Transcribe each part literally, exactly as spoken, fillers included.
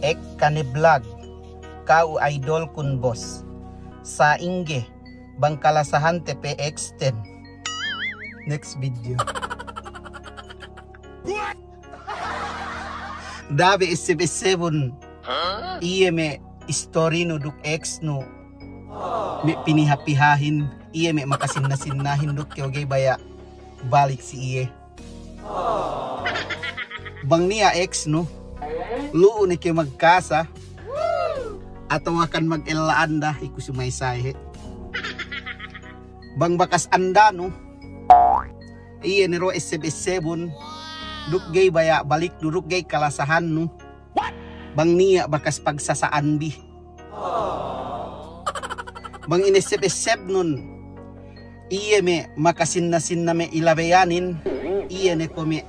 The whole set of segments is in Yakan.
Ek Kane Vlog, ka'u idolkun, boss. Sa'ingge, bang kalasahante pe extend. Next video. Da'a be esseb-essebun iye me' istorinu duk exnu me' piniha-pihahin, iye me' makasinna-sinnahin duk kew ga'i baya' balik si iye. Bang niya' exnu, lu'u ne kew magkasa, atawakan mag-ella anda, iku sumaysay he'. Bang bakas andanu, iye ne du esseb-essebun, duk ga'i baya' baliknu, duk ga'i kalasahannu. Bang niya' bakas pagsasa'anbi. Bang inesseb-essebnun, iye me' makasinna-sinna me' ilabeyanin, iye ne ko' me'.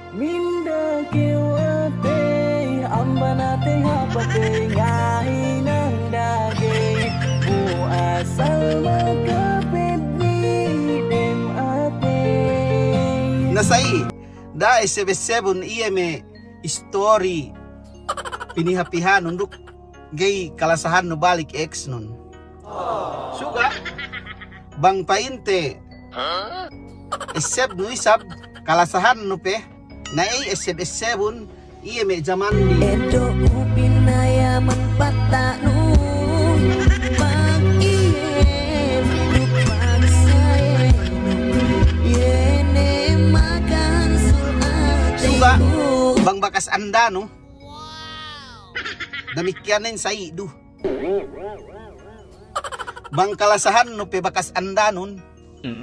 Minda kew atey, amban atey hap atey, ngahinang dagey, bu asal makapeddi' dem atey. Na sa'i, da'a esseb-essebun iye me' istori piniha-pihanun duk ga'i kalasahannu balik exnun. Suga', bang pa'inte essebnu isab, kalasahannu pe, na ey esseb-essebun iye me' jamanbi. Eddo'u pinayaman pata'nu, pag iye duk pag saye, iye ne makansul ateyku. Suga', bang bakas andanu, damikkiyanen sa'i du. Bang kalasahannu pe bakas andanun,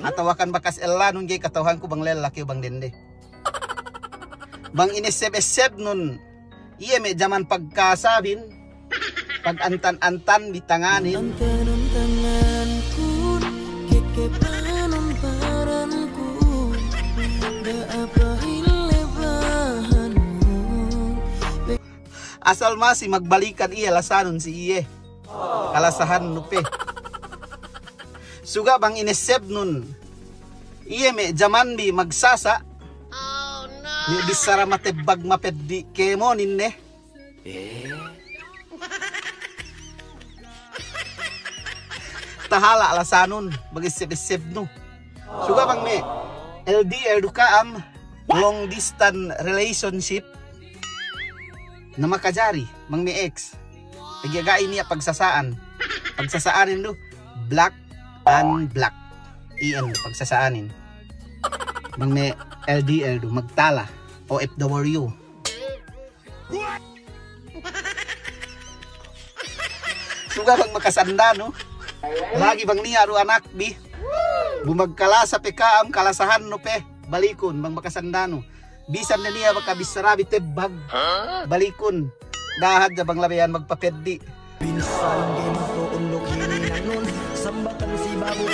atawakan bakas ellanun, ga'i kata'uhanku bang lella kew bang dende. Bang inesseb-essebnun iye me' jaman pagkasabin, pag-antan-antanbi tanganin. Antanun tangankun, kekepanun parankun, da'a pahille bahanun. Asal masi magbalikan iye lasanun si iye. Kalasahannu pe. Suga' bang inessebnun iye me' jamanbi magsasa', me' bissara matebbag mapeddi' kēmonin ne. Tahala' lasanun bang esseb-essebnu. Suga' bang me' L D R du ka'am, long distance relationship, na makajari bang me' ex. Pegge' ga'i niya' pagsasa'an. Pagsasa'anin du block, unblock. Iyan du pagsasa'anin. Bang me' L D R du magtala, O F W. Suga' bang bakas andanu, lagi' bang niya' du anakbi, bu magkalasa pe ka'am, kalasahannu pe, balikun bang bakas andanu. Bisan ne niya' baka bissarabi tebbag, balikun. Da'a hadja bang labeyan magpapeddi'. Pinsan ga'i magtu'unduk hininangnun, sambatan si babu.